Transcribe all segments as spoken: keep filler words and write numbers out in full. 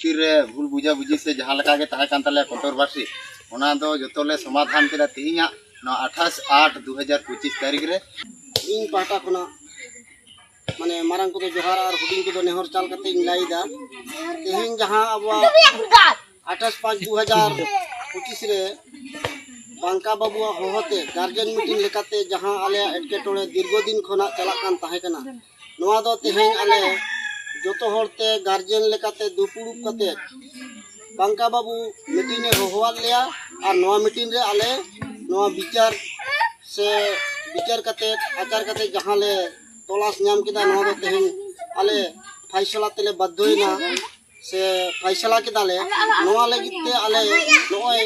ᱵᱷᱤᱛᱤᱨ ᱨᱮ ᱵᱷᱩᱞ ᱵᱩᱡᱷᱟᱹᱵᱩᱡᱷᱤ ᱥᱮ ᱡᱟᱦᱟᱸ ᱞᱮᱠᱟ ᱜᱮ ᱛᱟᱦᱮᱸ ᱠᱟᱱ ᱛᱟᱞᱮᱭᱟ ᱠᱚᱱᱴᱨᱳᱵᱷᱟᱨᱥᱤ, ᱚᱱᱟ ᱫᱚ ᱡᱚᱛᱚ ᱞᱮ ᱥᱚᱢᱟᱫᱷᱟᱱ ᱠᱮᱫᱟ ᱛᱮᱦᱮᱧᱟᱜ ᱱᱚᱣᱟ ᱟᱴᱷᱟᱥ ᱟᱴ ᱫᱩ ᱦᱟᱡᱟᱨ ᱯᱚᱸᱪᱤᱥ ᱛᱟᱹᱨᱤᱠᱷ ᱨᱮ᱾ ᱤᱧ ᱯᱟᱦᱴᱟ ᱠᱷᱚᱱᱟᱜ ᱢᱟᱱᱮ ᱢᱟᱨᱟᱝ ᱠᱚᱫᱚ ᱡᱚᱦᱟᱨ ᱟᱨ ᱦᱩᱰᱤᱧ ᱠᱚᱫᱚ ᱱᱮᱦᱚᱨ ᱪᱟᱞ ᱠᱟᱛᱮ ᱤᱧ ᱞᱟᱹᱭᱫᱟ, ᱛᱮᱦᱮᱧ ᱡᱟᱦᱟᱸ ᱟᱵᱚᱣᱟᱜ ᱟᱴᱷᱟᱥ ᱯᱟᱸᱪ ᱫᱩ ᱦᱟᱡᱟᱨ ᱯᱚᱸᱪᱤᱥ ᱨᱮ ᱵᱟᱝᱠᱟ ᱵᱟᱹᱵᱩᱣᱟᱜ ᱦᱚᱦᱚᱛᱮ ᱜᱟᱨᱡᱮᱱ ᱢᱤᱴᱤᱝ ᱞᱮᱠᱟᱛᱮ ᱡᱟᱦᱟᱸ ᱟᱞᱮᱭᱟᱜ ᱮᱴᱠᱮᱴᱚᱬᱮ ᱫᱤᱨᱜᱷᱚ ᱫᱤᱱ ᱠᱷᱚᱱᱟᱜ ᱪᱟᱞᱟᱜ ᱠᱟᱱ ᱛᱟᱦᱮᱸ ᱠᱟᱱᱟ, ᱱᱚᱣᱟ ᱫᱚ ᱛᱮᱦᱮᱧ ᱟᱞᱮ ᱡᱚᱛᱚ ᱦᱚᱲᱛᱮ ᱜᱟᱨᱡᱮᱱ ᱞᱮᱠᱟᱛᱮ ᱫᱩᱯᱩᱲᱩᱵ ᱠᱟᱛᱮ ᱵᱟᱝᱠᱟ ᱵᱟᱹᱵᱩ ᱢᱤᱴᱤᱝ ᱮ ᱦᱚᱦᱚᱣᱟᱫ ᱞᱮᱭᱟ᱾ ᱟᱨ ᱱᱚᱣᱟ ᱢᱤᱴᱤᱝ ᱨᱮ ᱟᱞᱮ ᱱᱚᱣᱟ ᱵᱤᱪᱟᱨ ᱥᱮ ᱵᱤᱪᱟᱹᱨ ᱠᱟᱛᱮ ᱟᱪᱟᱨ ᱠᱟᱛᱮ ᱡᱟᱦᱟᱸ ᱞᱮ ᱛᱚᱞᱟᱥ ᱧᱟᱢ ᱠᱮᱫᱟ, ᱱᱚᱣᱟ ᱫᱚ ᱛᱮᱦᱮᱧ ᱟᱞᱮ ᱯᱷᱟᱭᱥᱟᱞᱟ ᱛᱮᱞᱮ ᱵᱟᱫᱽᱫᱷᱚᱭᱮᱱᱟ ᱥᱮ ᱯᱷᱟᱭᱥᱟᱞᱟ ᱠᱮᱫᱟᱞᱮ᱾ ᱱᱚᱣᱟ ᱞᱟᱹᱜᱤᱫ ᱛᱮ ᱟᱞᱮ ᱱᱚᱜᱼᱚᱭ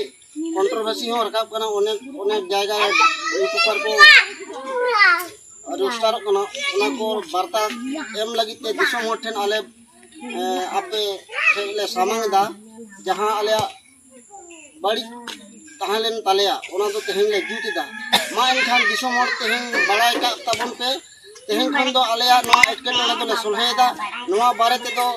ᱠᱚᱱᱴᱨᱳᱵᱷᱟᱨᱥᱤ ᱦᱚᱸ ᱨᱟᱠᱟᱵ ᱠᱟᱱᱟ, ᱚᱱᱮᱠ ᱚᱱᱮᱠ ᱡᱟᱭᱜᱟ ᱨᱮ ᱤᱭᱩᱴᱩᱵᱟᱨ ᱠᱚ ᱨᱳᱥᱴᱟᱨᱚᱜ ᱠᱟᱱᱟ᱾ ᱚᱱᱟ ᱠᱚ ᱵᱟᱨᱛᱟ ᱮᱢ ᱞᱟᱹᱜᱤᱫ ᱛᱮ ᱫᱤᱥᱚᱢ ᱦᱚᱲ ᱴᱷᱮᱱ ᱟᱞᱮ ᱮᱸ, ᱟᱯᱮ ᱴᱷᱮᱱ ᱞᱮ ᱥᱟᱢᱟᱝ ᱮᱫᱟ, ᱡᱟᱦᱟᱸ ᱟᱞᱮᱭᱟᱜ ᱵᱟᱹᱲᱤᱡ ᱛᱟᱦᱮᱸ ᱞᱮᱱ ᱛᱟᱞᱮᱭᱟ, ᱚᱱᱟ ᱫᱚ ᱛᱮᱦᱮᱧ ᱞᱮ ᱡᱩᱛ ᱮᱫᱟ᱾ ᱢᱟ ᱮᱱᱠᱷᱟᱱ ᱫᱤᱥᱚᱢ ᱦᱚᱲ ᱛᱮᱦᱮᱧ ᱵᱟᱲᱟᱭ ᱠᱟᱜ ᱛᱟᱵᱚᱱ ᱯᱮ, ᱛᱮᱦᱮᱧ ᱠᱷᱚᱱ ᱫᱚ ᱟᱞᱮᱭᱟᱜ ᱱᱚᱣᱟ ᱮᱴᱠᱮᱴᱚᱬᱮ ᱫᱚᱞᱮ ᱥᱚᱞᱦᱮᱭᱮᱫᱟ᱾ ᱱᱚᱣᱟ ᱵᱟᱨᱮ ᱛᱮᱫᱚ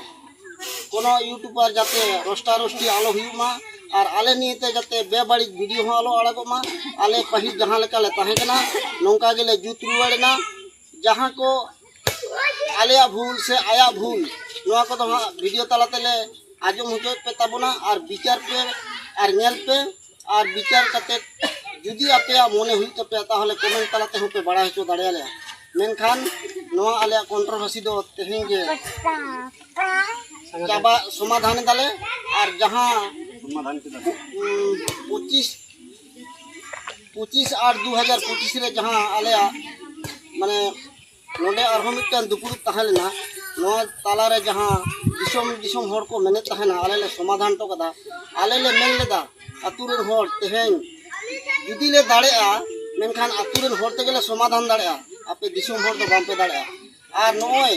ᱠᱳᱱᱳ ᱤᱭᱩᱴᱩᱵᱟᱨ ᱡᱟᱛᱮ ᱨᱳᱥᱴᱟ ᱨᱳᱥᱴᱤ ᱟᱞᱚ ᱦᱩᱭᱩᱜ ᱢᱟ, ᱟᱨ ᱟᱞᱮ ᱱᱤᱭᱮᱛᱮ ᱡᱟᱛᱮ ᱵᱮᱵᱟᱹᱲᱤᱡ ᱵᱷᱤᱰᱤᱭᱳ ᱦᱚᱸ ᱟᱞᱚ ᱟᱲᱟᱜᱚᱜ ᱢᱟ᱾ ᱟᱞᱮ ᱯᱟᱹᱦᱤᱞ ᱡᱟᱦᱟᱸ ᱞᱮᱠᱟ ᱞᱮ ᱛᱟᱦᱮᱸ ᱠᱟᱱᱟ, ᱱᱚᱝᱠᱟ ᱜᱮᱞᱮ ᱡᱩᱛ ᱨᱩᱣᱟᱹᱲ ᱮᱱᱟ᱾ ᱡᱟᱦᱟᱸ ᱠᱚ ᱟᱞᱮᱭᱟᱜ ᱵᱷᱩᱞ ᱥᱮ ᱟᱭᱟᱜ ᱵᱷᱩᱞ, ᱱᱚᱣᱟ ᱠᱚᱫᱚ ᱦᱟᱸᱜ ᱵᱷᱤᱰᱤᱭᱳ ᱛᱟᱞᱟ ᱛᱮᱞᱮ ᱟᱸᱡᱚᱢ ᱦᱚᱪᱚᱭᱮᱫ ᱯᱮ ᱛᱟᱵᱚᱱᱟ᱾ ᱟᱨ ᱵᱤᱪᱟᱹᱨ ᱯᱮ ᱟᱨ ᱧᱮᱞ ᱯᱮ, ᱟᱨ ᱵᱤᱪᱟᱹᱨ ᱠᱟᱛᱮ ᱡᱩᱫᱤ ᱟᱯᱮᱭᱟᱜ ᱢᱚᱱᱮ ᱦᱩᱭᱩᱜ ᱛᱟᱯᱮᱭᱟ, ᱛᱟᱦᱚᱞᱮ ᱠᱚᱢᱮᱱᱴ ᱛᱟᱞᱟ ᱛᱮᱦᱚᱸ ᱯᱮ ᱵᱟᱲᱟᱭ ᱦᱚᱪᱚ ᱫᱟᱲᱮᱭᱟᱞᱮᱭᱟ᱾ ᱢᱮᱱᱠᱷᱟᱱ ᱱᱚᱣᱟ ᱟᱞᱮᱭᱟᱜ ᱠᱚᱱᱴᱨᱳᱵᱷᱟᱨᱥᱤ ᱫᱚ ᱛᱮᱦᱮᱧ ᱜᱮ ᱪᱟᱵᱟ, ᱥᱚᱢᱟᱫᱷᱟᱱ ᱮᱫᱟᱞᱮ᱾ ᱟᱨ ᱡᱟᱦᱟᱸ ᱩᱸ, ᱯᱚᱸᱪᱤᱥ ᱯᱚᱸᱪᱤᱥ ᱟᱴ ᱫᱩ ᱦᱟᱡᱟᱨ ᱯᱚᱸᱪᱤᱥ ᱨᱮ ᱡᱟᱦᱟᱸ ᱟᱞᱮᱭᱟᱜ ᱢᱟᱱᱮ ᱱᱚᱰᱮ ᱟᱨᱦᱚᱸ ᱢᱤᱫᱴᱟᱝ ᱫᱩᱯᱲᱩᱵ ᱛᱟᱦᱮᱸ ᱞᱮᱱᱟ, ᱱᱚᱣᱟ ᱛᱟᱞᱟᱨᱮ ᱡᱟᱦᱟᱸ ᱫᱤᱥᱚᱢ ᱫᱤᱥᱚᱢ ᱦᱚᱲ ᱠᱚ ᱢᱮᱱᱮᱫ ᱛᱟᱦᱮᱱᱟ, ᱟᱞᱮ ᱞᱮ ᱥᱚᱢᱟᱫᱷᱟᱱ ᱦᱚᱴᱚ ᱠᱟᱫᱟ᱾ ᱟᱞᱮ ᱞᱮ ᱢᱮᱱ ᱞᱮᱫᱟ, ᱟᱹᱛᱩ ᱨᱮᱱ ᱦᱚᱲ ᱛᱮᱦᱮᱧ ᱡᱩᱫᱤ ᱞᱮ ᱫᱟᱲᱮᱜᱼᱟ, ᱢᱮᱱᱠᱷᱟᱱ ᱟᱹᱛᱩ ᱨᱮᱱ ᱦᱚᱲ ᱛᱮᱜᱮ ᱞᱮ ᱥᱚᱢᱟᱫᱷᱟᱱ ᱫᱟᱲᱮᱜᱼᱟ, ᱟᱯᱮ ᱫᱤᱥᱚᱢ ᱦᱚᱲ ᱫᱚ ᱵᱟᱝᱯᱮ ᱫᱟᱲᱮᱜᱼᱟ᱾ ᱟᱨ ᱱᱚᱜᱼᱚᱭ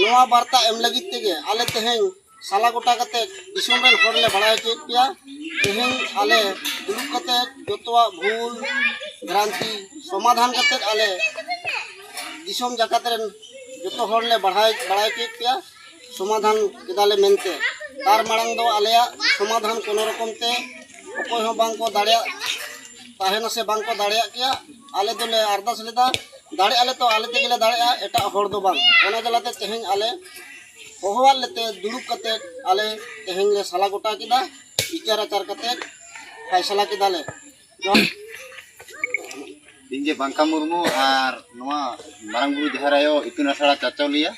ᱱᱚᱣᱟ ᱵᱟᱨᱛᱟ ᱮᱢ ᱞᱟᱹᱜᱤᱫ ᱛᱮᱜᱮ ᱟᱞᱮ ᱛᱮᱦᱮᱧ ᱥᱟᱞᱟ ᱜᱚᱴᱟ ᱠᱟᱛᱮ ᱫᱤᱥᱚᱢ ᱨᱮᱱ ᱦᱚᱲ ᱞᱮ ᱵᱟᱲᱟᱭ ᱦᱚᱪᱚᱭᱮᱫ ᱯᱮᱭᱟ᱾ ᱛᱮᱦᱮᱧ ᱟᱞᱮ ᱫᱩᱲᱩᱵ ᱠᱟᱛᱮ ᱡᱚᱛᱚᱣᱟᱜ ᱵᱷᱩᱞ ᱵᱷᱨᱟᱱᱛᱤ ᱥᱚᱢᱟᱫᱷᱟᱱ ᱠᱟᱛᱮ ᱟᱞᱮ ᱫᱤᱥᱚᱢ ᱡᱟᱠᱟᱛ ᱨᱮᱱ ᱡᱚᱛᱚ ᱦᱚᱲ ᱞᱮ ᱵᱟᱲᱟᱭ, ᱵᱟᱲᱟᱭ ᱦᱚᱪᱚᱭᱮᱫ ᱯᱮᱭᱟ, ᱥᱚᱢᱟᱫᱷᱟᱱ ᱠᱮᱫᱟᱞᱮ ᱢᱮᱱᱛᱮ᱾ ᱛᱟᱨ ᱢᱟᱲᱟᱝ ᱫᱚ ᱟᱞᱮᱭᱟᱜ ᱥᱚᱢᱟᱫᱷᱟᱱ ᱠᱳᱱᱳ ᱨᱚᱠᱚᱢ ᱛᱮ ᱚᱠᱚᱭ ᱦᱚᱸ ᱵᱟᱝ ᱠᱚ ᱫᱟᱲᱮᱭᱟᱜ ᱛᱟᱦᱮᱱᱟ ᱥᱮ ᱵᱟᱝ ᱠᱚ ᱫᱟᱲᱮᱭᱟᱜ ᱠᱮᱭᱟ᱾ ᱟᱞᱮ ᱫᱚᱞᱮ ᱟᱨᱫᱟᱥ ᱞᱮᱫᱟ, ᱫᱟᱲᱮᱭᱟᱜ ᱟᱞᱮ ᱛᱚ ᱟᱞᱮ ᱛᱮᱜᱮ ᱞᱮ ᱫᱟᱲᱮᱭᱟᱜᱼᱟ, ᱮᱴᱟᱜ ᱦᱚᱲ ᱫᱚ ᱵᱟᱝ᱾ ᱚᱱᱟ ᱡᱟᱞᱟᱛᱮ ᱛᱮᱦᱮᱧ ᱟᱞᱮ ᱦᱚᱦᱚᱣᱟᱫ ᱞᱮᱛᱮ ᱫᱩᱲᱩᱵ ᱠᱟᱛᱮ ᱟᱞᱮ ᱛᱮᱦᱮᱧ ᱞᱮ ᱥᱟᱞᱟ ᱜᱚᱴᱟ ᱠᱮᱫᱟ, ᱵᱤᱪᱟᱨ ᱟᱪᱟᱨ ᱠᱟᱛᱮ ᱯᱷᱟᱭᱥᱟᱞᱟ ᱠᱮᱫᱟᱞᱮ᱾ ᱡᱚᱦᱟᱨ᱾ ᱤᱧ ᱜᱮ ᱵᱟᱝᱠᱟ ᱢᱩᱨᱢᱩ ᱟᱨ ᱱᱚᱣᱟ ᱢᱟᱨᱟᱝ ᱵᱩᱨᱩ ᱡᱟᱦᱮᱨ ᱟᱭᱳ ᱤᱛᱩᱱ ᱟᱥᱲᱟ ᱪᱟᱪᱚᱞᱤᱭᱟᱹ᱾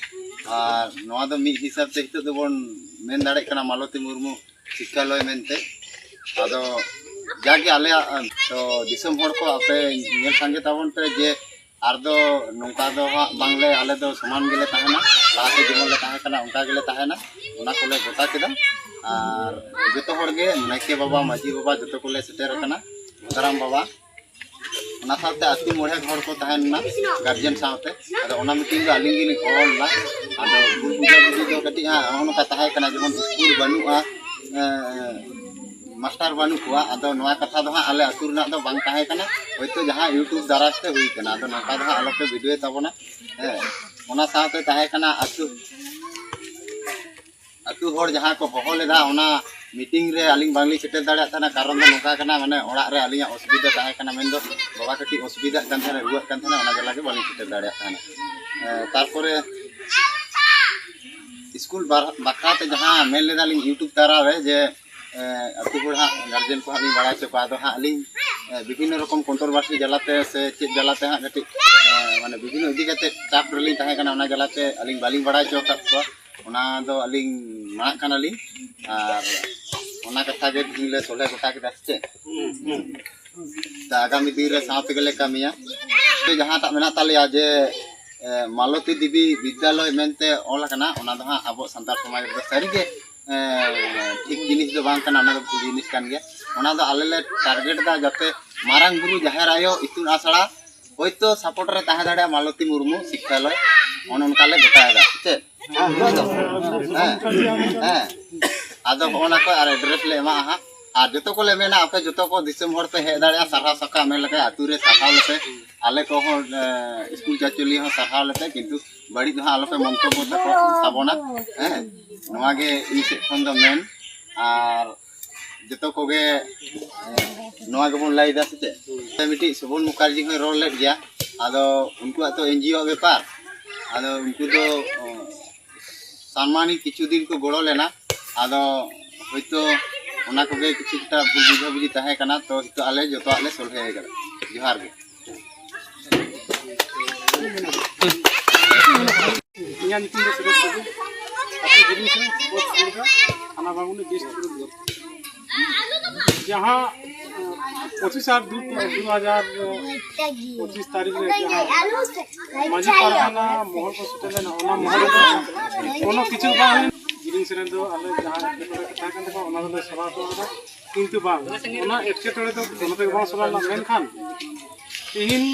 ᱟᱨ ᱱᱚᱣᱟ ᱫᱚ ᱢᱤᱫ ᱦᱤᱥᱟᱹᱵ ᱛᱮ ᱱᱤᱛᱚᱜ ᱫᱚᱵᱚᱱ ᱢᱮᱱ ᱫᱟᱲᱮᱭᱟᱜ ᱠᱟᱱᱟ ᱢᱟᱞᱚᱛᱤ ᱢᱩᱨᱢᱩ ᱥᱤᱠᱠᱷᱟᱞᱚᱭ ᱢᱮᱱᱛᱮ᱾ ᱟᱫᱚ ᱡᱟᱜᱮ ᱟᱞᱮᱭᱟᱜ ᱛᱚ ᱫᱤᱥᱚᱢ ᱦᱚᱲ ᱠᱚ ᱟᱯᱮ ᱧᱮᱞ ᱥᱟᱸᱜᱮ ᱛᱟᱵᱚᱱ ᱯᱮ ᱡᱮ ᱟᱨ ᱫᱚ ᱱᱚᱝᱠᱟ ᱫᱚ ᱦᱟᱸᱜ ᱵᱟᱝᱞᱮ, ᱟᱞᱮ ᱫᱚ ᱥᱚᱢᱟᱱ ᱜᱮᱞᱮ ᱛᱟᱦᱮᱱᱟ, ᱞᱟᱦᱟᱛᱮ ᱡᱮᱢᱚᱱ ᱞᱮ ᱛᱟᱦᱮᱸ ᱠᱟᱱᱟ ᱚᱱᱠᱟ ᱜᱮᱞᱮ ᱛᱟᱦᱮᱱᱟ᱾ ᱚᱱᱟ ᱠᱚᱞᱮ ᱜᱚᱴᱟ ᱠᱮᱫᱟ᱾ ᱟᱨ ᱡᱚᱛᱚ ᱦᱚᱲ ᱜᱮ ᱱᱟᱭᱠᱮ ᱵᱟᱵᱟ, ᱢᱟᱹᱡᱷᱤ ᱵᱟᱵᱟ ᱡᱚᱛᱚ ᱠᱚᱞᱮ ᱥᱮᱴᱮᱨ ᱟᱠᱟᱱᱟ, ᱢᱟᱫᱟᱨᱟᱢ ᱵᱟᱵᱟ, ᱚᱱᱟ ᱥᱟᱶᱛᱮ ᱟᱹᱛᱩ ᱢᱚᱬᱮ ᱦᱚᱲ ᱠᱚ ᱛᱟᱦᱮᱸ ᱞᱮᱱᱟ ᱜᱟᱨᱡᱮᱱ ᱥᱟᱶᱛᱮ᱾ ᱟᱫᱚ ᱚᱱᱟ ᱢᱤᱴᱤᱝ ᱫᱚ ᱟᱹᱞᱤᱧ ᱜᱮᱞᱤᱧ ᱦᱚᱦᱚ ᱞᱮᱫᱟ᱾ ᱟᱫᱚ ᱵᱷᱩᱞ ᱵᱩᱡᱷᱟᱹᱵᱩᱡᱷᱤ ᱫᱚ ᱠᱟᱹᱴᱤᱡ ᱦᱟᱸᱜ ᱱᱚᱜᱼᱚ ᱱᱚᱝᱠᱟ ᱛᱟᱦᱮᱸ ᱠᱟᱱᱟ, ᱡᱮᱢᱚᱱ ᱥᱠᱩᱞ ᱵᱟᱹᱱᱩᱜᱼᱟ, ᱮᱸ, ᱢᱟᱥᱴᱟᱨ ᱵᱟᱹᱱᱩᱜ ᱠᱚᱣᱟ᱾ ᱟᱫᱚ ᱱᱚᱣᱟ ᱠᱟᱛᱷᱟ ᱫᱚ ᱦᱟᱸᱜ ᱟᱞᱮ ᱟᱹᱛᱩ ᱨᱮᱱᱟᱜ ᱫᱚ ᱵᱟᱝ ᱛᱟᱦᱮᱸ ᱠᱟᱱᱟ, ᱦᱚᱭᱛᱳ ᱡᱟᱦᱟᱸ ᱤᱭᱩᱴᱩᱵᱽ ᱫᱟᱨᱟᱭ ᱛᱮ ᱦᱩᱭ ᱠᱟᱱᱟ᱾ ᱟᱫᱚ ᱱᱚᱝᱠᱟ ᱫᱚ ᱦᱟᱸᱜ ᱟᱞᱚᱯᱮ ᱵᱷᱤᱰᱤᱭᱳᱭ ᱛᱟᱵᱚᱱᱟ᱾ ᱦᱮᱸ, ᱚᱱᱟ ᱥᱟᱶᱛᱮ ᱛᱟᱦᱮᱸ ᱠᱟᱱᱟ ᱟᱹᱛᱩ ᱟᱹᱛᱩ ᱦᱚᱲ ᱡᱟᱦᱟᱸ ᱠᱚ ᱦᱚᱦᱚ ᱞᱮᱫᱟ, ᱚᱱᱟ ᱢᱤᱴᱤᱝ ᱨᱮ ᱟᱹᱞᱤᱧ ᱵᱟᱝᱞᱤᱧ ᱥᱮᱴᱮᱨ ᱫᱟᱲᱮᱭᱟᱜ ᱛᱟᱦᱮᱱᱟ᱾ ᱠᱟᱨᱚᱱ ᱫᱚ ᱱᱚᱝᱠᱟ ᱠᱟᱱᱟ, ᱢᱟᱱᱮ ᱚᱲᱟᱜ ᱨᱮ ᱟᱹᱞᱤᱧᱟᱜ ᱚᱥᱩᱵᱤᱫᱷᱟ ᱛᱟᱦᱮᱸ ᱠᱟᱱᱟ, ᱢᱮᱱᱫᱚ ᱵᱟᱵᱟ ᱠᱟᱹᱴᱤᱡ ᱚᱥᱩᱵᱤᱫᱷᱟᱜ ᱠᱟᱱ ᱛᱟᱦᱮᱱᱟ, ᱨᱩᱣᱟᱹᱜ ᱠᱟᱱ ᱛᱟᱦᱮᱱᱟ, ᱚᱱᱟ ᱡᱟᱞᱟ ᱜᱮ ᱵᱟᱹᱞᱤᱧ ᱥᱮᱴᱮᱨ ᱫᱟᱲᱮᱭᱟᱜ ᱛᱟᱦᱮᱱᱟ᱾ ᱮᱸ, ᱛᱟᱨᱯᱚᱨᱮ ᱥᱠᱩᱞ ᱵᱟᱨ- ᱵᱟᱠᱷᱨᱟ ᱛᱮ ᱡᱟᱦᱟᱸ ᱢᱮᱱ ᱞᱮᱫᱟ ᱞᱤᱧ ᱤᱭᱩᱴᱩᱵᱽ ᱛᱟᱞᱟ ᱨᱮ ᱡᱮ, ᱮᱸ, ᱟᱹᱛᱩ ᱦᱚᱲ ᱦᱟᱸᱜ ᱜᱟᱨᱡᱮᱱ ᱠᱚ ᱦᱟᱸᱜ ᱞᱤᱧ ᱵᱟᱲᱟᱭ ᱦᱚᱪᱚ ᱠᱚᱣᱟ᱾ ᱟᱫᱚ ᱦᱟᱸᱜ ᱟᱹᱞᱤᱧ, ᱮᱸ, ᱵᱤᱵᱷᱤᱱᱱᱚ ᱨᱚᱠᱚᱢ ᱠᱚᱱᱴᱨᱳᱵᱷᱟᱨᱥᱤ ᱡᱟᱞᱟᱛᱮ ᱥᱮ ᱪᱮᱫ ᱡᱟᱞᱟᱛᱮ ᱦᱟᱸᱜ ᱠᱟᱹᱴᱤᱡ, ᱮᱸ, ᱢᱟᱱᱮ ᱵᱤᱵᱷᱤᱱᱱᱚ ᱤᱫᱤ ᱠᱟᱛᱮ ᱪᱟᱯ ᱨᱮᱞᱤᱧ ᱛᱟᱦᱮᱸ ᱠᱟᱱᱟ, ᱚᱱᱟ ᱡᱟᱞᱟᱛᱮ ᱟᱹᱞᱤᱧ ᱵᱟᱹᱞᱤᱧ ᱵᱟᱲᱟᱭ ᱦᱚᱪᱚ ᱟᱠᱟᱫ ᱠᱚᱣᱟ᱾ ᱚᱱᱟ ᱫᱚ ᱟᱹᱞᱤᱧ ᱢᱟᱱᱟᱜ ᱠᱟᱱᱟᱞᱤᱧ᱾ ᱟᱨ ᱚᱱᱟ ᱠᱟᱛᱷᱟ ᱜᱮ ᱛᱮᱦᱮᱧ ᱞᱮ ᱥᱚᱞᱦᱮ ᱜᱚᱴᱟ ᱠᱮᱫᱟ, ᱥᱮ ᱪᱮᱫ? ᱛᱟ ᱟᱜᱟᱢᱤ ᱫᱤᱱ ᱨᱮ ᱥᱟᱶ ᱛᱮᱜᱮ ᱞᱮ ᱠᱟᱹᱢᱤᱭᱟ᱾ ᱛᱚ ᱡᱟᱦᱟᱸᱴᱟᱜ ᱢᱮᱱᱟᱜ ᱛᱟᱞᱮᱭᱟ ᱡᱮ, ᱮ, ᱢᱟᱞᱚᱛᱤ ᱫᱮᱵᱤ ᱵᱤᱫᱽᱭᱟᱞᱚᱭ ᱢᱮᱱᱛᱮ ᱚᱞ ᱟᱠᱟᱱᱟ, ᱚᱱᱟ ᱫᱚ ᱦᱟᱸᱜ ᱟᱵᱚ ᱥᱟᱱᱛᱟᱲ ᱥᱚᱢᱟᱡᱽ ᱨᱮᱫᱚ ᱥᱟᱹᱨᱤᱜᱮ, ᱮ, ᱴᱷᱤᱠ ᱡᱤᱱᱤᱥ ᱫᱚ ᱵᱟᱝ ᱠᱟᱱᱟ, ᱚᱱᱟ ᱫᱚ ᱵᱷᱩᱞ ᱡᱤᱱᱤᱥ ᱠᱟᱱ ᱜᱮᱭᱟ᱾ ᱚᱱᱟ ᱫᱚ ᱟᱞᱮ ᱞᱮ ᱴᱟᱨᱜᱮᱴ ᱮᱫᱟ ᱡᱟᱛᱮ ᱢᱟᱨᱟᱝ ᱵᱩᱨᱩ ᱡᱟᱦᱮᱨ ᱟᱭᱳ ᱤᱛᱩᱱ ᱟᱥᱲᱟ ᱦᱳᱭᱛᱳ ᱥᱟᱯᱳᱨᱴ ᱨᱮ ᱛᱟᱦᱮᱸ ᱫᱟᱲᱮᱭᱟᱜᱼᱟ ᱢᱟᱞᱚᱛᱤ ᱢᱩᱨᱢᱩ ᱥᱤᱠᱠᱷᱟᱞᱚᱭ, ᱚᱱᱮ ᱚᱱᱠᱟ ᱞᱮ ᱜᱚᱴᱟᱭᱮᱫᱟ᱾ ᱪᱮᱫ? ᱦᱮᱸ, ᱦᱮᱸ᱾ ᱟᱫᱚ ᱦᱚᱸᱜᱼᱚ ᱱᱟ ᱠᱚ ᱟᱨ ᱮᱰᱨᱮᱥ ᱞᱮ ᱮᱢᱟᱜᱼᱟ ᱦᱟᱸᱜ᱾ ᱟᱨ ᱡᱚᱛᱚ ᱠᱚᱞᱮ ᱢᱮᱱᱟ, ᱟᱯᱮ ᱡᱚᱛᱚ ᱠᱚ ᱫᱤᱥᱚᱢ ᱦᱚᱲ ᱯᱮ ᱦᱮᱡ ᱫᱟᱲᱮᱭᱟᱜᱼᱟ, ᱥᱟᱨᱦᱟᱣ ᱥᱟᱠᱟᱢ ᱮᱢ ᱞᱮᱠᱷᱟᱱ ᱟᱹᱛᱩ ᱨᱮ ᱥᱟᱨᱦᱟᱣ ᱞᱮᱯᱮ, ᱟᱞᱮ ᱠᱚᱦᱚᱸ, ᱮ, ᱥᱠᱩᱞ ᱪᱟᱪᱚᱞᱤ ᱦᱚᱸ ᱥᱟᱨᱦᱟᱣ ᱞᱮᱯᱮ, ᱠᱤᱱᱛᱩ ᱵᱟᱹᱲᱤᱡ ᱫᱚ ᱦᱟᱸᱜ ᱟᱞᱚᱯᱮ ᱢᱚᱱᱛᱚᱵᱵᱚ ᱛᱟᱠᱚ ᱛᱟᱵᱚᱱᱟ᱾ ᱦᱮᱸ, ᱱᱚᱣᱟ ᱜᱮ ᱤᱧ ᱥᱮᱫ ᱠᱷᱚᱱ ᱫᱚ ᱢᱮᱱ᱾ ᱟᱨ ᱡᱚᱛᱚ ᱠᱚᱜᱮ ᱱᱚᱣᱟ ᱜᱮᱵᱚᱱ ᱞᱟᱹᱭ ᱮᱫᱟ ᱥᱮ ᱪᱮᱫ? ᱢᱤᱫᱴᱤᱡ ᱥᱳᱵᱚᱱ ᱢᱩᱠᱷᱟᱨᱡᱤ ᱦᱚᱸᱭ ᱨᱚᱲ ᱞᱮᱫ ᱜᱮᱭᱟ᱾ ᱟᱫᱚ ᱩᱱᱠᱩᱣᱟᱜ ᱛᱚ ᱮᱱᱡᱤᱳ ᱟᱜ ᱵᱮᱯᱟᱨ᱾ ᱟᱫᱚ ᱩᱱᱠᱩ ᱫᱚ ᱥᱟᱱᱢᱟᱱᱤ ᱠᱤᱪᱷᱩ ᱫᱤᱱ ᱠᱚ ᱜᱚᱲᱚ ᱞᱮᱱᱟ᱾ ᱟᱫᱚ ᱦᱚᱭᱛᱳ ᱚᱱᱟ ᱠᱚᱜᱮ ᱠᱤᱪᱷᱩ ᱮᱠᱴᱟ ᱵᱷᱩᱞ ᱵᱩᱡᱷᱟᱹᱵᱩᱡᱷᱤ ᱛᱟᱦᱮᱸ ᱠᱟᱱᱟ᱾ ᱛᱚ ᱱᱤᱛᱚᱜ ᱟᱞᱮ ᱡᱚᱛᱚᱣᱟᱜ ᱞᱮ ᱥᱚᱞᱦᱮ ᱟᱠᱟᱫᱟ᱾ ᱡᱚᱦᱟᱨ ᱜᱮ᱾ ᱤᱧᱟᱹᱜ ᱧᱩᱛᱩᱢ ᱫᱚ ᱥᱩᱨᱮᱥ ᱴᱩᱰᱩ, ᱟᱹᱛᱩ ᱜᱤᱨᱤᱧ ᱥᱮᱱ, ᱯᱳᱥᱴ ᱜᱩᱲᱜᱟ, ᱛᱷᱟᱱᱟ ᱵᱟᱢᱩᱱᱤ, ᱰᱤᱥᱴᱨᱤᱠᱴ ᱫᱩᱨᱜᱽ᱾ ᱡᱟᱦᱟᱸ ᱯᱚᱸᱪᱤᱥ ᱟᱴ ᱫᱩ ᱦᱟᱡᱟᱨ ᱯᱚᱸᱪᱤᱥ ᱛᱟᱹᱨᱤᱠᱷ ᱨᱮ ᱡᱟᱦᱟᱸ ᱢᱟᱹᱡᱷᱤ ᱯᱟᱨᱜᱟᱱᱟ ᱢᱚᱦᱚᱞ ᱠᱚ ᱥᱮᱴᱮᱨ ᱞᱮᱱᱟ, ᱚᱱᱟ ᱢᱚᱦᱚᱞ ᱨᱮᱫᱚ ᱠᱳᱱᱳ ᱠᱤᱪᱷᱩ ᱵᱟᱝ ᱦᱩᱭ᱾ ᱜᱤᱨᱤᱧ ᱥᱮᱱ ᱫᱚ ᱟᱞᱮ ᱡᱟᱦᱟᱸ ᱮᱴᱠᱮᱴᱚᱬᱮ ᱠᱚ ᱛᱟᱦᱮᱸ ᱠᱟᱱ ᱛᱟᱠᱚᱣᱟ, ᱚᱱᱟ ᱫᱚᱞᱮ ᱥᱚᱞᱦᱮ ᱦᱚᱴᱚ ᱠᱟᱫᱟ᱾ ᱠᱤᱱᱛᱩ ᱵᱟᱝ, ᱚᱱᱟ ᱮᱴᱠᱮᱴᱚᱬᱮ ᱫᱚ ᱠᱳᱱᱳ ᱛᱮᱜᱮ ᱵᱟᱝ ᱥᱚᱞᱦᱮ ᱞᱮᱱᱟ᱾ ᱢᱮᱱᱠᱷᱟᱱ ᱛᱤᱦᱤᱧ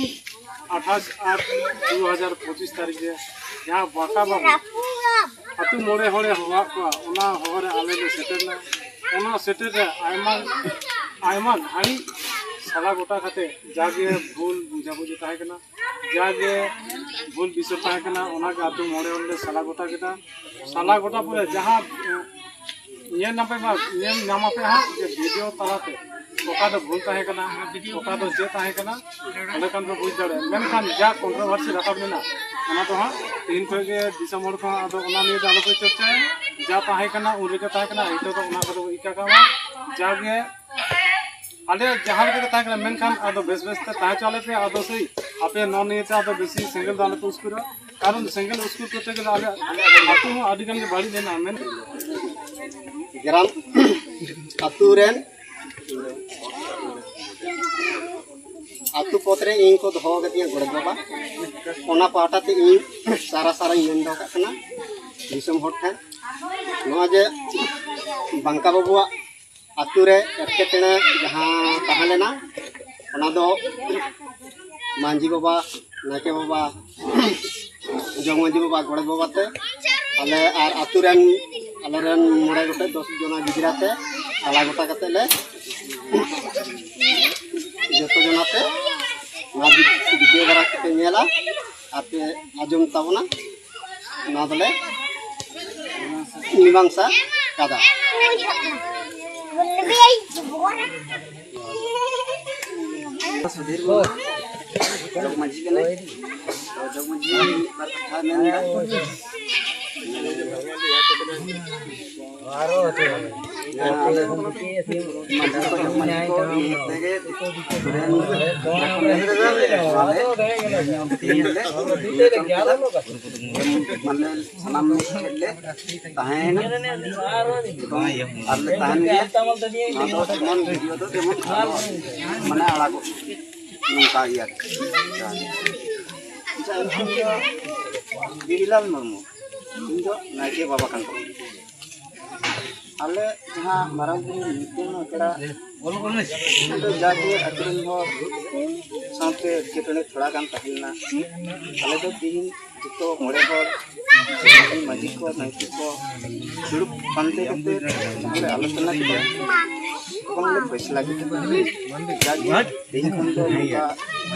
ᱟᱴᱷᱟᱥ ᱟᱴ ᱫᱩ ᱦᱟᱡᱟᱨ ᱯᱚᱸᱪᱤᱥ ᱛᱟᱹᱨᱤᱠᱷ ᱨᱮ ᱡᱟᱦᱟᱸ ᱵᱟᱸᱠᱟ ᱵᱟᱵᱩ ᱟᱹᱛᱩ ᱢᱚᱬᱮ ᱦᱚᱲᱮ ᱦᱚᱦᱚᱣᱟᱫ ᱠᱚᱣᱟ, ᱚᱱᱟ ᱦᱚᱦᱚ ᱨᱮ ᱟᱞᱮ ᱞᱮ ᱥᱮᱴᱮᱨ ᱮᱱᱟ᱾ ᱚᱱᱟ ᱥᱮᱴᱮᱨ ᱨᱮ ᱟᱭᱢᱟ, ᱟᱭᱢᱟ ᱜᱷᱟᱹᱲᱤᱡ ᱥᱟᱞᱟ ᱜᱚᱴᱟ ᱠᱟᱛᱮ ᱡᱟᱜᱮ ᱵᱷᱩᱞ ᱵᱩᱡᱷᱟᱵᱩᱡᱷᱤ ᱛᱟᱦᱮᱸ ᱠᱟᱱᱟ, ᱡᱟᱜᱮ ᱵᱷᱩᱞ ᱵᱤᱪᱟᱹᱨ ᱛᱟᱦᱮᱸ ᱠᱟᱱᱟ, ᱚᱱᱟᱜᱮ ᱟᱹᱛᱩ ᱢᱚᱬᱮ ᱦᱚᱲ ᱞᱮ ᱥᱟᱞᱟ ᱜᱚᱴᱟ ᱠᱮᱫᱟ᱾ ᱥᱟᱞᱟ ᱜᱚᱴᱟ ᱯᱚᱨᱮ ᱡᱟᱦᱟᱸ, ᱮ, ᱧᱮᱞ ᱧᱟᱢ ᱯᱮ ᱢᱟ, ᱧᱮᱞ ᱧᱟᱢ ᱟᱯᱮ ᱦᱟᱸᱜ ᱡᱮ ᱵᱷᱤᱰᱤᱭᱳ ᱛᱟᱞᱟᱛᱮ ᱚᱠᱟ ᱫᱚ ᱵᱷᱩᱞ ᱛᱟᱦᱮᱸ ᱠᱟᱱᱟ, ᱚᱠᱟ ᱫᱚ ᱪᱮᱫ ᱛᱟᱦᱮᱸ ᱠᱟᱱᱟ, ᱚᱸᱰᱮ ᱠᱷᱟᱱ ᱯᱮ ᱵᱩᱡᱽ ᱫᱟᱲᱮᱭᱟᱜᱼᱟ᱾ ᱢᱮᱱᱠᱷᱟᱱ ᱡᱟ ᱠᱚᱱᱴᱨᱳᱵᱷᱟᱨᱥᱤ ᱨᱟᱠᱟᱵ ᱞᱮᱱᱟ, ᱚᱱᱟ ᱫᱚ ᱦᱟᱸᱜ ᱛᱮᱦᱮᱧ ᱠᱷᱚᱱ ᱜᱮ ᱫᱤᱥᱚᱢ ᱦᱚᱲ ᱠᱚᱦᱚᱸ ᱟᱫᱚ ᱚᱱᱟ ᱱᱤᱭᱮ ᱫᱚ ᱟᱞᱚ ᱯᱮ ᱪᱚᱨᱪᱟᱭᱟ᱾ ᱡᱟ ᱛᱟᱦᱮᱸ ᱠᱟᱱᱟ ᱩᱱ ᱨᱮᱜᱮ ᱛᱟᱦᱮᱸ ᱠᱟᱱᱟ, ᱱᱤᱛᱚᱜ ᱫᱚ ᱚᱱᱟ ᱠᱚᱫᱚ ᱤᱠᱟᱹ ᱠᱟᱜ ᱢᱟ᱾ ᱡᱟᱜᱮ ᱟᱞᱮ ᱡᱟᱦᱟᱸ ᱞᱮᱠᱟ ᱜᱮ ᱛᱟᱦᱮᱸ ᱠᱟᱱᱟ, ᱢᱮᱱᱠᱷᱟᱱ ᱟᱫᱚ ᱵᱮᱥ ᱵᱮᱥ ᱛᱮ ᱛᱟᱦᱮᱸ ᱦᱚᱪᱚ ᱟᱞᱮ ᱯᱮ᱾ ᱟᱫᱚ ᱥᱮᱭ ᱟᱯᱮ ᱱᱚᱣᱟ ᱱᱤᱭᱮ ᱛᱮ ᱟᱫᱚ ᱵᱮᱥᱤ ᱥᱮᱸᱜᱮᱞ ᱫᱚ ᱟᱞᱚ ᱯᱮ ᱩᱥᱠᱩᱨᱟ, ᱠᱟᱨᱚᱱ ᱥᱮᱸᱜᱮᱞ ᱩᱥᱠᱩᱨ ᱠᱚᱨᱛᱮ ᱜᱮᱞᱮ ᱟᱞᱮ ᱟᱹᱛᱩ ᱦᱚᱸ ᱟᱹᱰᱤ ᱜᱟᱱ ᱜᱮ ᱵᱟᱹᱲᱤᱡ ᱞᱮᱱᱟ᱾ ᱢᱮᱱ ᱜᱨᱟᱢ ᱟᱹᱛᱩ ᱨᱮᱱ ᱟᱹᱛᱩ ᱯᱚᱫᱽ ᱨᱮ ᱤᱧ ᱠᱚ ᱫᱚᱦᱚ ᱟᱠᱟᱫᱤᱧᱟ ᱜᱚᱰᱮᱛ ᱵᱟᱵᱟ, ᱚᱱᱟ ᱯᱟᱦᱴᱟ ᱛᱮ ᱤᱧ ᱥᱟᱨᱟ ᱥᱟᱨᱟᱧ ᱢᱮᱱ ᱫᱚᱦᱚ ᱠᱟᱜ ᱠᱟᱱᱟ ᱫᱤᱥᱚᱢ ᱦᱚᱲ ᱴᱷᱮᱱ, ᱱᱚᱣᱟ ᱡᱮ ᱵᱟᱝᱠᱟ ᱵᱟᱹᱵᱩᱣᱟᱜ ᱟᱹᱛᱩ ᱨᱮ ᱮᱴᱠᱮᱴᱚᱬᱮ ᱡᱟᱦᱟᱸ ᱛᱟᱦᱮᱸ ᱞᱮᱱᱟ, ᱚᱱᱟ ᱫᱚ ᱢᱟᱹᱡᱷᱤ ᱵᱟᱵᱟ, ᱱᱟᱭᱠᱮ ᱵᱟᱵᱟ, ᱡᱚᱜᱽ ᱢᱟᱹᱡᱷᱤ ᱵᱟᱵᱟ, ᱜᱚᱰᱮᱛ ᱵᱟᱵᱟ ᱛᱮ ᱟᱞᱮ ᱟᱨ ᱟᱹᱛᱩ ᱨᱮᱱ, ᱟᱞᱮ ᱨᱮᱱ ᱢᱚᱬᱮ ᱜᱚᱴᱮᱡ ᱫᱚᱥ ᱡᱚᱱᱟ ᱜᱤᱫᱽᱨᱟᱹ ᱛᱮ ᱥᱟᱞᱟ ᱜᱚᱴᱟ ᱠᱟᱛᱮ ᱞᱮ ᱡᱚᱛᱚ ᱡᱚᱱᱟ ᱛᱮ ᱱᱚᱣᱟ ᱵᱷᱤᱰᱤᱭᱳ ᱫᱷᱟᱨᱟ ᱠᱟᱛᱮ ᱧᱮᱞᱟ᱾ ᱟᱯᱮ ᱟᱸᱡᱚᱢ ᱛᱟᱵᱚᱱᱟ, ᱱᱚᱣᱟ ᱫᱚᱞᱮ ᱢᱤᱢᱟᱝᱥᱟ ᱠᱟᱫᱟ᱾ ᱥᱩᱫᱷᱤᱨ ᱢᱩᱨᱢᱩ, ᱡᱚᱜᱽ ᱢᱟᱹᱡᱷᱤ ᱠᱟᱱᱟᱭ᱾ ᱛᱚ, ᱡᱚᱜᱽ ᱢᱟᱹᱡᱷᱤ ᱢᱤᱫ ᱵᱟᱨ ᱠᱟᱛᱷᱟ ᱢᱮᱱ ᱮᱫᱟ᱾ ᱢᱟᱹᱡᱷᱤ ᱠᱚ, ᱡᱚᱜᱽ ᱢᱟᱹᱡᱷᱤ ᱠᱚ ᱤᱭᱟᱹ ᱛᱮᱜᱮ ᱛᱮᱦᱮᱧ ᱫᱚᱞᱮ ᱢᱟᱱᱮ ᱥᱟᱱᱟᱢ ᱢᱤᱫ ᱴᱷᱮᱱ ᱞᱮ ᱛᱟᱦᱮᱸᱭᱮᱱᱟ ᱮᱵᱚᱝ ᱟᱨ ᱞᱮ ᱛᱟᱦᱮᱱ ᱜᱮᱭᱟ᱾ ᱱᱚᱣᱟ ᱫᱚ ᱡᱮᱢᱚᱱ ᱵᱷᱤᱰᱤᱭᱳ ᱫᱚ ᱡᱮᱢᱚᱱ ᱟᱞᱚ ᱢᱟᱱᱮ ᱟᱲᱟᱜᱚᱜ ᱢᱟ, ᱱᱚᱝᱠᱟ ᱜᱮ ᱟᱨᱠᱤ᱾ ᱟᱪᱪᱷᱟ, ᱤᱧ ᱫᱚ ᱜᱤᱨᱤᱞᱟᱞ ᱢᱩᱨᱢᱩ, ᱤᱧ ᱫᱚ ᱱᱟᱭᱠᱮ ᱵᱟᱵᱟ ᱠᱟᱱ ᱛᱟᱵᱚᱱᱟ᱾ ᱟᱞᱮ ᱡᱟᱦᱟᱸ ᱢᱟᱨᱟᱝ ᱵᱩᱨᱩ ᱧᱩᱛᱩᱢ ᱟᱠᱷᱲᱟ ᱫᱚ ᱡᱟᱜᱮ ᱟᱹᱛᱩ ᱨᱮᱱ ᱦᱚᱲ ᱥᱟᱶᱛᱮ ᱮᱴᱠᱮᱴᱚᱬᱮ ᱛᱷᱚᱲᱟ ᱜᱟᱱ ᱛᱟᱦᱮᱸ ᱞᱮᱱᱟ᱾ ᱟᱞᱮ ᱫᱚ ᱛᱤᱦᱤᱧ ᱡᱚᱛᱚ ᱢᱚᱬᱮ ᱦᱚᱲ, ᱢᱟᱹᱡᱷᱤ ᱠᱚ, ᱱᱟᱭᱠᱮ ᱠᱚ ᱫᱩᱲᱩᱵ ᱯᱟᱱᱛᱮ ᱠᱟᱛᱮ ᱡᱟᱦᱟᱸ ᱞᱮ ᱟᱞᱳᱪᱚᱱᱟ ᱠᱮᱫᱟ, ᱛᱚᱠᱷᱚᱱ ᱞᱮ ᱯᱷᱮᱥᱞᱟ ᱠᱮᱫᱟ᱾ ᱡᱟᱜᱮ ᱛᱮᱦᱮᱧ ᱠᱷᱚᱱ ᱫᱚ ᱱᱚᱝᱠᱟ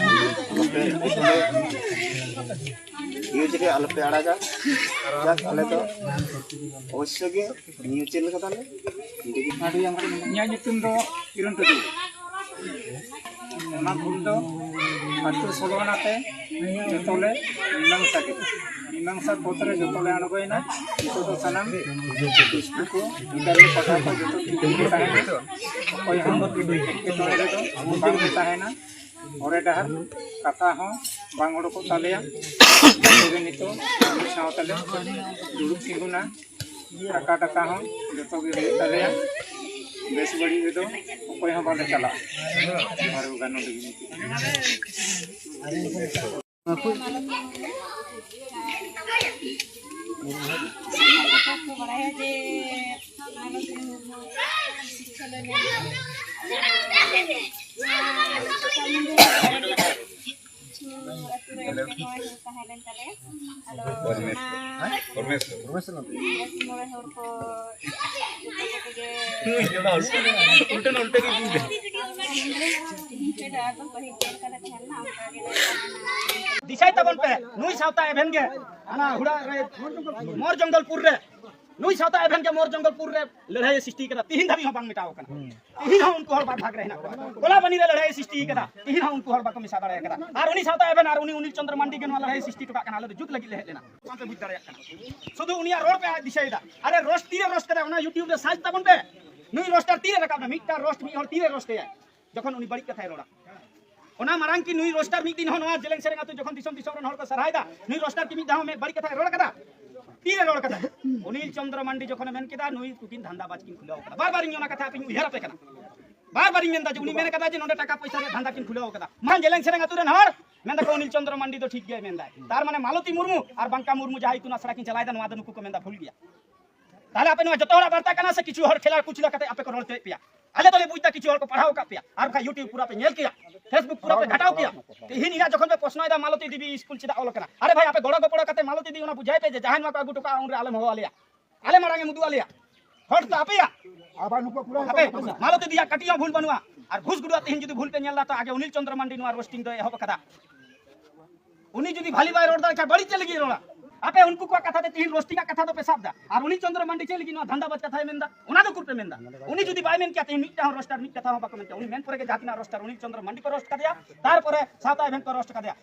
ᱟᱞᱚᱯᱮ ᱮᱴᱠᱮᱴᱚᱬᱮ ᱱᱤᱭᱩᱡᱽ ᱨᱮ ᱟᱞᱚᱯᱮ ᱟᱲᱟᱜᱟ᱾ ᱡᱟᱠ, ᱟᱞᱮ ᱫᱚ ᱚᱵᱚᱥᱥᱚ ᱜᱮ ᱱᱤᱭᱩᱡᱽ ᱪᱮᱱᱮᱞ ᱠᱟᱫᱟᱞᱮ᱾ ᱤᱧᱟᱹᱜ ᱧᱩᱛᱩᱢ ᱫᱚ ᱠᱤᱨᱚᱱ ᱴᱩᱰᱩ᱾ ᱚᱱᱟ ᱵᱷᱩᱞ ᱫᱚ ᱟᱹᱛᱩ ᱥᱳᱞᱳ ᱟᱱᱟ ᱛᱮ ᱡᱚᱛᱚ ᱞᱮ ᱢᱤᱢᱟᱝᱥᱟ ᱠᱮᱫᱟ᱾ ᱢᱤᱢᱟᱝᱥᱟ ᱯᱚᱫᱽ ᱨᱮ ᱡᱚᱛᱚ ᱞᱮ ᱟᱬᱜᱚᱭᱮᱱᱟ᱾ ᱱᱤᱛᱚᱜ ᱫᱚ ᱥᱟᱱᱟᱢ ᱠᱤᱥᱠᱩ ᱠᱚ, ᱤᱱᱴᱟᱨᱱᱮᱴ ᱯᱟᱦᱴᱟ ᱠᱚ ᱡᱚᱛᱚ ᱴᱷᱤᱠ ᱜᱮ ᱛᱟᱦᱮᱱᱟ᱾ ᱚᱠᱚᱭ ᱦᱚᱸ ᱮᱴᱠᱮᱴᱚᱬᱮ ᱨᱮᱫᱚ ᱵᱟᱝ ᱞᱮ ᱛᱟᱦᱮᱱᱟ᱾ ᱦᱚᱨᱮ ᱰᱟᱦᱟᱨ ᱠᱟᱛᱷᱟ ᱦᱚᱸ ᱵᱟᱝ ᱚᱰᱚᱠᱚᱜ ᱛᱟᱞᱮᱭᱟ᱾ ᱛᱚᱵᱮ ᱱᱤᱛᱚᱜ ᱢᱤᱫ ᱥᱟᱶ ᱛᱮᱞᱮ ᱫᱩᱲᱩᱵ ᱛᱤᱸᱜᱩᱱᱟ᱾ ᱴᱟᱠᱟ ᱴᱟᱠᱟ ᱦᱚᱸ ᱡᱚᱛᱚ ᱜᱮ ᱦᱩᱭᱩᱜ ᱛᱟᱞᱮᱭᱟ᱾ ᱵᱮᱥ ᱵᱟᱹᱲᱤᱡ ᱨᱮᱫᱚ ᱚᱠᱚᱭ ᱦᱚᱸ ᱵᱟᱞᱮ ᱪᱟᱞᱟᱜᱼᱟ᱾ ᱡᱚᱦᱟᱨ ᱜᱮ ᱜᱟᱱᱚ ᱞᱟᱹᱜᱤᱫ᱾ ᱵᱟᱲᱟᱭᱟ ᱡᱮ ᱢᱟᱞᱚᱛᱤ ᱢᱩᱨᱢᱩ ᱥᱤᱠᱠᱷᱟ ᱞᱮ ᱧᱟᱢᱟ᱾ ᱠᱤᱪᱷᱩ ᱟᱹᱛᱩ ᱨᱮ ᱮᱴᱠᱮᱴᱚᱬᱮ ᱦᱩᱭ ᱛᱟᱦᱮᱸ ᱞᱮᱱ ᱛᱟᱞᱮᱭᱟ᱾ ᱟᱫᱚ ᱚᱱᱟ ᱯᱚᱨᱢᱮᱥ ᱢᱚᱬᱮ ᱦᱚᱲ ᱠᱚ ᱡᱚᱛᱚ ᱠᱚᱛᱮ ᱜᱮ ᱩᱞᱴᱟᱹ ᱩᱞᱴᱟᱹ ᱜᱮ ᱵᱩᱡᱷᱟᱹᱣ᱾ ᱯᱷᱤᱨ ᱟᱫᱚ ᱯᱟᱹᱦᱤᱞ ᱪᱮᱫ ᱞᱮᱠᱟ ᱞᱮ ᱛᱟᱦᱮᱸ ᱞᱮᱱᱟ, ᱚᱱᱠᱟ ᱜᱮ ᱞᱮ ᱛᱟᱦᱮᱱᱟ᱾ ᱫᱤᱥᱟᱹᱭ ᱛᱟᱵᱚᱱ ᱯᱮ, ᱱᱩᱭ ᱥᱟᱶᱛᱟ ᱮᱵᱷᱮᱱ ᱜᱮ ᱦᱟᱱᱟ ᱦᱩᱲᱟ ᱨᱮ, ᱢᱚᱨ ᱡᱚᱝᱜᱚᱞᱯᱩᱨ ᱨᱮ, ᱱᱩᱭ ᱥᱟᱶᱛᱟ ᱮᱵᱷᱮᱱ ᱜᱮ ᱢᱚᱨ ᱡᱚᱝᱜᱚᱞᱯᱩᱨ ᱨᱮ ᱞᱟᱹᱲᱦᱟᱹᱭ ᱥᱤᱥᱴᱤ ᱠᱟᱫᱟ, ᱛᱤᱦᱤᱧ ᱫᱷᱟᱹᱵᱤᱡ ᱦᱚᱸ ᱵᱟᱝ ᱢᱮᱴᱟᱣ ᱠᱟᱱᱟ᱾ ᱛᱤᱦᱤᱧ ᱦᱚᱸ ᱩᱱᱠᱩ ᱦᱚᱲ ᱵᱟᱨ ᱵᱷᱟᱜᱽ ᱨᱮ ᱦᱮᱱᱟᱜ ᱠᱚᱣᱟ᱾ ᱠᱚᱞᱟᱵᱟᱱᱤ ᱨᱮ ᱞᱟᱹᱲᱦᱟᱹᱭ ᱥᱤᱥᱴᱤ ᱠᱟᱫᱟ, ᱛᱤᱦᱤᱧ ᱦᱚᱸ ᱩᱱᱠᱩ ᱦᱚᱲ ᱵᱟᱠᱚ ᱢᱮᱥᱟ ᱫᱟᱲᱮ ᱠᱟᱫᱟ᱾ ᱟᱨ ᱩᱱᱤ ᱥᱟᱶᱛᱟ ᱮᱵᱷᱮᱱ ᱟᱨ ᱩᱱᱤ ᱚᱱᱤᱞ ᱪᱚᱸᱫᱽᱨᱚ ᱢᱟᱱᱰᱤ ᱜᱮ ᱱᱚᱣᱟ ᱞᱟᱹᱲᱦᱟᱹᱭ ᱥᱤᱥᱴᱤ ᱦᱚᱴᱚ ᱠᱟᱜ ᱠᱟᱱᱟ᱾ ᱟᱞᱮ ᱫᱚ ᱡᱩᱛ ᱞᱟᱹᱜᱤᱫ ᱞᱮ ᱦᱮᱡ ᱞᱮᱱᱟ, ᱵᱟᱝ ᱯᱮ ᱵᱩᱡᱽ ᱫᱟᱲᱮᱭᱟᱜ ᱠᱟᱱᱟ᱾ ᱥᱩᱫᱷᱩ ᱩᱱᱤᱭᱟᱜ ᱨᱚᱲ ᱯᱮ ᱫᱤᱥᱟᱹᱭᱮᱫᱟ᱾ ᱟᱨᱮ ᱨᱳᱥᱴ ᱛᱤᱨᱮ ᱨᱳᱥᱴ ᱠᱟᱫᱟ, ᱚᱱᱟ YouTube ᱨᱮ ᱥᱟᱨᱪ ᱛᱟᱵᱚᱱ ᱯᱮ᱾ ᱱᱩᱭ ᱨᱳᱥᱴᱟᱨ ᱛᱤᱨᱮ ᱨᱟᱠᱟᱵ ᱮᱱᱟ? ᱢᱤᱫᱴᱟᱝ ᱨᱳᱥᱴ ᱢᱤᱫ ᱦᱚᱲ ᱛᱤᱨᱮ ᱨᱳᱥᱴ ᱮᱭᱟ? ᱡᱚᱠᱷᱚᱱ ᱩᱱᱤ ᱵᱟᱹᱲᱤᱡ ᱠᱟᱛᱷᱟᱭ ᱨᱚᱲᱟ᱾ ᱚᱱᱟ ᱢᱟᱲᱟᱝ ᱠᱤ ᱱᱩᱭ ᱨᱳᱥᱴᱟᱨ ᱢᱤᱫ ᱫᱤᱱ ᱦᱚᱸ ᱱᱚᱣᱟ ᱡᱮᱞᱮᱧ ᱥᱮᱨᱮᱧ ᱟᱹᱛᱩ ᱡᱚᱠᱷᱚᱱ ᱫᱤᱥᱚᱢ ᱫᱤᱥᱚᱢ ᱨᱮᱱ ᱦᱚᱲ ᱠᱚ ᱥᱟᱨᱦᱟᱣᱮᱫᱟ, ᱱᱩᱭ ᱨᱳᱥᱴᱟᱨ ᱠᱤ ᱢᱤᱫ ᱫᱷᱟᱣ ᱦᱚᱸ ᱢᱮᱫ ᱵᱟᱹᱲᱤᱡ ᱠᱟᱛᱷᱟᱭ ᱨᱚᱲ ᱠᱟᱫᱟ? ᱛᱤᱨᱮ ᱨᱚᱲ ᱠᱟᱫᱟ? ᱚᱱᱤᱞ ᱪᱚᱸᱫᱽᱨᱚ ᱢᱟᱱᱰᱤ ᱡᱚᱠᱷᱚᱱᱮ ᱢᱮᱱ ᱠᱮᱫᱟ, ᱱᱩᱭ ᱱᱩᱠᱤᱱ ᱫᱷᱟᱱᱫᱟᱵᱟᱡᱽ ᱠᱤᱱ ᱠᱷᱩᱞᱟᱹᱣ ᱠᱟᱫᱟ᱾ ᱵᱟᱨ ᱵᱟᱨ ᱤᱧ ᱚᱱᱟ ᱠᱟᱛᱷᱟ ᱟᱯᱮᱧ ᱩᱭᱦᱟᱹᱨ ᱟᱯᱮ ᱠᱟᱱᱟ᱾ ᱵᱟᱨ ᱵᱟᱨ ᱤᱧ ᱢᱮᱱᱫᱟ ᱡᱮ ᱩᱱᱤ ᱢᱮᱱ ᱠᱟᱫᱟ ᱡᱮ ᱱᱚᱰᱮ ᱴᱟᱠᱟ ᱯᱚᱭᱥᱟ ᱨᱮᱭᱟᱜ ᱫᱷᱟᱱᱫᱟ ᱠᱤᱱ ᱠᱷᱩᱞᱟᱹᱣ ᱠᱟᱫᱟ᱾ ᱢᱟ ᱡᱮᱞᱮᱧ ᱥᱮᱨᱮᱧ ᱟᱹᱛᱩ ᱨᱮᱱ ᱦᱚᱲ ᱢᱮᱱ ᱫᱟᱠᱚ ᱚᱱᱤᱞ ᱪᱚᱸᱫᱽᱨᱚ ᱢᱟᱱᱰᱤ ᱫᱚ ᱴᱷᱤᱠ ᱜᱮᱭ ᱢᱮᱱᱫᱟᱭ᱾ ᱛᱟᱨ ᱢᱟᱱᱮ ᱢᱟᱞᱚᱛᱤ ᱢᱩᱨᱢᱩ ᱟᱨ ᱵᱟᱝᱠᱟ ᱢᱩᱨᱢᱩ ᱡᱟᱦᱟᱸ ᱤᱛᱩᱱ ᱟᱥᱲᱟ ᱠᱤᱱ ᱪᱟᱞᱟᱣᱮᱫᱟ, ᱱᱚᱣᱟ ᱫᱚ ᱱᱩᱠᱩ ᱠᱚ ᱢᱮᱱᱫᱟ ᱵᱷᱩᱞ ᱜᱮᱭᱟ᱾ ᱛᱟᱦᱞᱮ ᱟᱯᱮ ᱱᱚᱣᱟ ᱡᱚᱛᱚ ᱦᱚᱲᱟᱜ ᱵᱟᱨᱛᱟ ᱠᱟᱱᱟ ᱥᱮ ᱠᱤᱪᱷᱩ ᱦᱚᱲ ᱠᱷᱮᱞᱟ ᱠᱩᱪᱞᱟ ᱠᱟᱛᱮ ᱟᱯᱮ ᱠᱚ ᱨᱚᱲ ᱦᱚᱪᱚᱭᱮᱫ ᱯᱮᱭᱟ? ᱟᱞᱮ ᱫᱚᱞᱮ ᱵᱩᱡᱽ ᱫᱟ ᱠᱤᱪᱷᱩ ᱦᱚᱲ ᱠᱚ ᱯᱟᱲᱦᱟᱣ ᱟᱠᱟᱫ ᱯᱮᱭᱟ ᱟᱨ ᱵᱟᱠᱷᱟᱡ YouTube ᱯᱩᱨᱟ ᱯᱮ ᱧᱮᱞ ᱠᱮᱭᱟ, Facebook ᱯᱩᱨᱟ ᱯᱮ ᱜᱷᱟᱴᱟᱣ ᱠᱮᱭᱟ᱾ ᱛᱤᱦᱤᱧ ᱤᱧᱟᱹᱜ ᱡᱚᱠᱷᱚᱱ ᱯᱮ ᱯᱨᱚᱥᱱᱚᱭᱮᱫᱟ ᱢᱟᱞᱚᱛᱤ ᱫᱤᱵᱤ ᱥᱠᱩᱞ ᱪᱮᱫᱟᱜ ᱚᱞ ᱠᱟᱱᱟ, ᱟᱨᱮ ᱵᱷᱟᱭ ᱟᱯᱮ ᱜᱚᱲᱚ ᱜᱚᱯᱚᱲᱚ ᱠᱟᱛᱮ ᱢᱟᱞᱚᱛᱤ ᱫᱤ ᱚᱱᱟ ᱵᱩᱡᱷᱟᱹᱣ ᱯᱮ ᱡᱮ ᱡᱟᱦᱟᱸᱭ ᱱᱚᱣᱟ ᱠᱚ ᱟᱹᱜᱩ ᱦᱚᱴᱚ ᱠᱟᱜᱼᱟ ᱩᱱᱨᱮ ᱟᱞᱮᱢ ᱦᱚᱦᱚ ᱟᱞᱮᱭᱟ, ᱟᱞᱮ ᱢᱟᱲᱟᱝ ᱮᱢ ᱩᱫᱩᱜ ᱟᱞᱮᱭᱟ᱾ ᱦᱚᱲ ᱫᱚ ᱟᱯᱮᱭᱟᱜ ᱟᱵᱟᱨ ᱱᱩᱠᱩ ᱯᱩᱨᱟᱹ ᱟᱯᱮ ᱢᱟᱞᱚᱛᱤ ᱫᱤᱭᱟᱜ ᱠᱟᱹᱴᱤᱡ ᱦᱚᱸ ᱵᱷᱩᱞ ᱵᱟᱹᱱᱩᱜᱼᱟ᱾ ᱟᱨ ᱜᱷᱩᱥ ᱜᱩᱰᱩᱣᱟᱜ ᱛᱤᱦᱤᱧ ᱡᱩᱫᱤ ᱵᱷᱩᱞ ᱯᱮ ᱧᱮᱞ ᱫᱟ ᱛᱚ ᱟᱜᱮ ᱚᱱᱤᱞ ᱪᱚᱸᱫᱽᱨᱚ ᱢᱟᱱᱰᱤ ᱱᱚᱣᱟ ᱨᱳᱥᱴᱤᱝ ᱫᱚᱭ ᱮᱦᱚᱵ ᱟᱠᱟᱫᱟ᱾ ᱩᱱᱤ ᱡᱩᱫᱤ ᱵᱷᱟᱞᱤ ᱵᱟᱭ ᱨᱚᱲ ᱫᱟᱲᱮ ᱠᱷᱟᱱ ᱵᱟᱹᱲᱤᱡ ᱪᱮᱫ ᱞᱟᱹᱜᱤᱫ ᱨᱚᱲᱟ? ᱟᱯᱮ ᱩᱱᱠᱩ ᱠᱚᱣᱟᱜ ᱠᱟᱛᱷᱟ ᱛᱮ ᱛᱤᱦᱤᱧ ᱨᱳᱥᱴᱤᱝ ᱟᱜ ᱠᱟᱛᱷᱟ ᱫᱚᱯᱮ ᱥᱟᱵ ᱫᱟ, ᱟᱨ ᱩᱱᱤ ᱪᱚᱸᱫᱽᱨᱚ ᱢᱟᱱᱰᱤ ᱪᱮᱫ ᱞᱟᱹᱜᱤᱫ ᱱᱚᱣᱟ ᱫᱷᱟᱱᱫᱟᱵᱟᱡᱽ ᱠᱟᱛᱷᱟᱭ ᱢᱮᱱᱫᱟ? ᱚᱱᱟ ᱫᱚ ᱩᱠᱩᱨ ᱯᱮ ᱢᱮᱱᱫᱟ? ᱩᱱᱤ ᱡᱩᱫᱤ ᱵᱟᱭ ᱢᱮᱱ ᱠᱮᱭᱟ ᱛᱤᱦᱤᱧ ᱢᱤᱫᱴᱟᱝ ᱦᱚᱸ ᱨᱳᱥᱴᱟᱨ ᱢᱤᱫ ᱠᱟᱛᱷᱟ ᱦᱚᱸ ᱵᱟᱠᱚ ᱢᱮᱱ ᱠᱮᱭᱟ᱾ ᱩᱱᱤ ᱢᱮᱱ ᱯᱚᱨᱮ ᱜᱮ ᱡᱟᱦᱟᱸ ᱛᱤᱱᱟᱹᱜ ᱨᱳᱥᱴᱟᱨ ᱩᱱᱤ ᱪᱚᱸᱫᱽᱨᱚ ᱢᱟᱱᱰᱤ ᱠᱚ ᱨᱳᱥᱴ ᱠᱟᱫᱮᱭᱟ, ᱛᱟᱨᱯᱚᱨᱮ ᱥᱟᱶᱛᱟ ᱮᱵᱷᱮᱱ ᱠᱚ ᱨᱳᱥᱴ ᱠᱟᱫᱮᱭᱟ᱾